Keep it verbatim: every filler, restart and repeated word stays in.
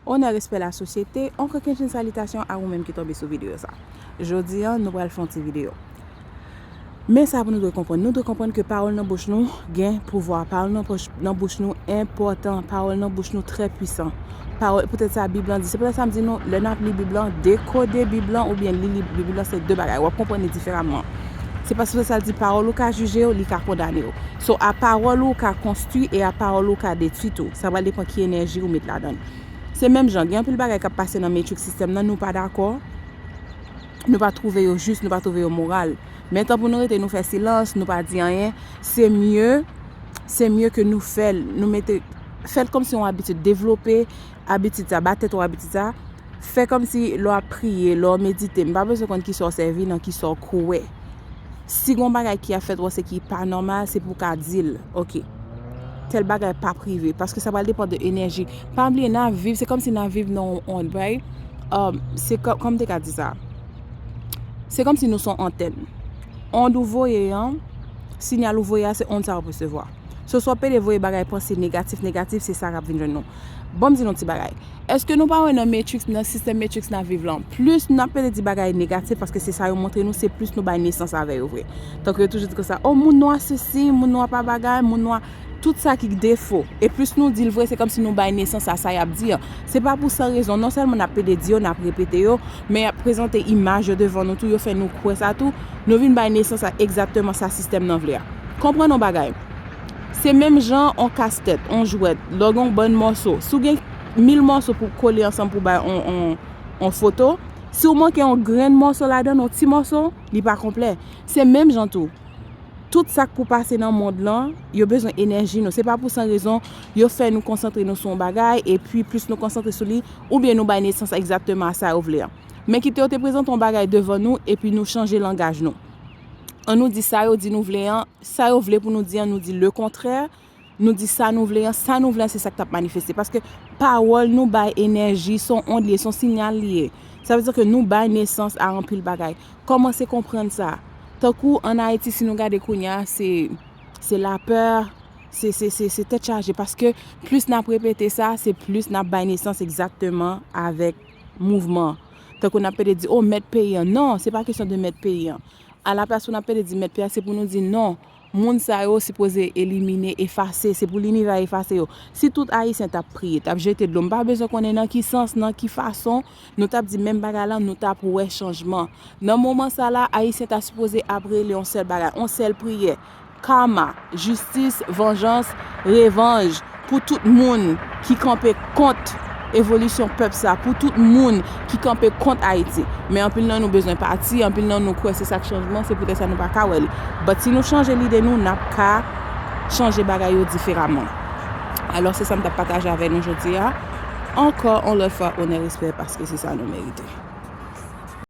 Onè, respè, lasosyete, ankò kenjin salitasyon a ou menm ki tonbe sou videyo sa. Jodi a, nou pral fè yon ti videyo. Men sa pou nou dwe konprann. Nou dwe konprann ke pawòl nan bouch nou gen pouvwa. Pawòl nan bouch, nan bouch nou enpòtan. Pawòl nan bouch nou trè pwisan. Pawòl, poutèt sa Bib lan di. Se poutèt sa m di nou, lè n ap li Bib lan, dekode Bib lan oubyen li, li Bib lan, se de bagay. W ap konprann li diferaman. Se paske sa l di pawòl ou ka jije w, li ka kondane w. So, a pawòl ou ka konstwi e a pawòl ou ka detwi tou. Sa pral depann ki enèji ou met ladan l. Se menm jan, gen anpil bagay k ap pase nan Matrix sistèm nan, nou pa dakò, nou pa twouve yo jis, nou pa twouve yo moral. Men tan pou nou rete, nou fè silans, nou pa di anyen, se mye, se mye ke nou fè l, nou mete, fè l kòmsi yon abitid, devlope abitid sa, ba tèt ou abitid sa, fè kòmsi lè w ap priye, lè w medite, m pa bezwen konn kisa w sèvi, nan kisa w kwè. Si gon bagay ki ap fèt, wè se ki pa nòmal, se pou w ka di l, oke, tèl bagay p ap rive, paske sa pral depann de enèji. Pa bliye, n ap viv, se kòmsi n ap viv nan yon ond, bay, um, se kò-, kòman m te ka di sa? Se kòmsi nou se yon antèn. Ond ou voye an, siyal ou voye a, se ond sa w ap resevwa. So, si w ap pede voye bagay panse negatif, negatif, se sa k ap vin jwenn nou. Ban m di nou ti bagay. Èske nou pa wè nan Matrix, nan sistèm Matrix n ap viv lan, plis n ap pede di bagay negatif, paske se sa yo montre nou, se plis nou bay nesans avè yo vre. Tankou yo toujou di konsa, o, moun nwa sesi, moun nwa pa bagay, moun nwa, tout sa ki defo. E plis nou di l vre, se kòmsi nou bay nesans a sa y ap di an. Se pa pou san rezon, non sèlman n ap pede di yo, n ap repete yo, men y ap prezante imaj yo devan nou tou, yo fè nou kwè sa tou, nou vin bay nesans a egzakteman sa sistèm nan vle a. Konprann yon bagay. Se menm jan on kastèt, on jwèt, lè w gen yon bann mòso. Si w gen mil mòso pou kole ansanm pou bay on, on, on foto, si w manke yon grenn mòso ladan l, yon ti mòso, li pa konplè. Se menm jan tou. Tout sa k pou pase nan mond lan, yo bezwen enèji nou. Se pa pou san rezon, yo fè nou konsantre nou sou yon bagay, epi plis nou konsantre sou li, oubyen nou bay nesans egzakteman a sa yo vle an. Men kite yo te prezante yon bagay devan nou, epi nou chanje langaj nou. An nou di sa yo di nou vle an, sa yo vle pou nou di an, nou di lekontrè, nou di sa nou vle an, sa nou vle an, se sa k t ap manifeste. Paske pawòl nou bay enèji, se yon ond li ye, se yon siyal li ye. Sa vle di ke nou bay nesans a anpil bagay. Kòmanse konprann sa. Tankou ann Ayiti, si nou gade kounye a, se, se lapè, se, se, se, se tèt chaje. Paske plis n ap repete sa, se plis n ap bay nesans egzakteman avèk mouvman. Tankou n ap pede di, o, mèt peyi an. Non, se pa kesyon de mèt peyi an. Alaplas pou n ap pede di mèt peyi a, se pou nou di non. Moun sa yo sipoze elimine, efase, se pou linivè efase yo. Si tout Ayisyen t ap priye, t ap jete dlo, m pa bezwen konnen nan ki sans, nan ki fason, nou t ap di menm bagay la, nou t ap wè chanjman. Nan moman sa la, Ayisyen ta sipoze ap rele yon sèl bagay, yon sèl priyè. Karma, jistis, vanjans, revanj pou tout moun ki kanpe kont evolisyon pèp sa, pou tout moun ki kanpe kont Ayiti. Men anpil nan nou bezwen pati, anpil nan nou kwè se sa k chanjman, se poutèt sa nou pa ka wè li. But si nou chanje lide nou, n ap ka chanje bagay yo diferaman. Alò, se sa m t ap pataje avè nou jodi a. Ankò yon lòt fwa, onè, respè, paske se sa nou merite.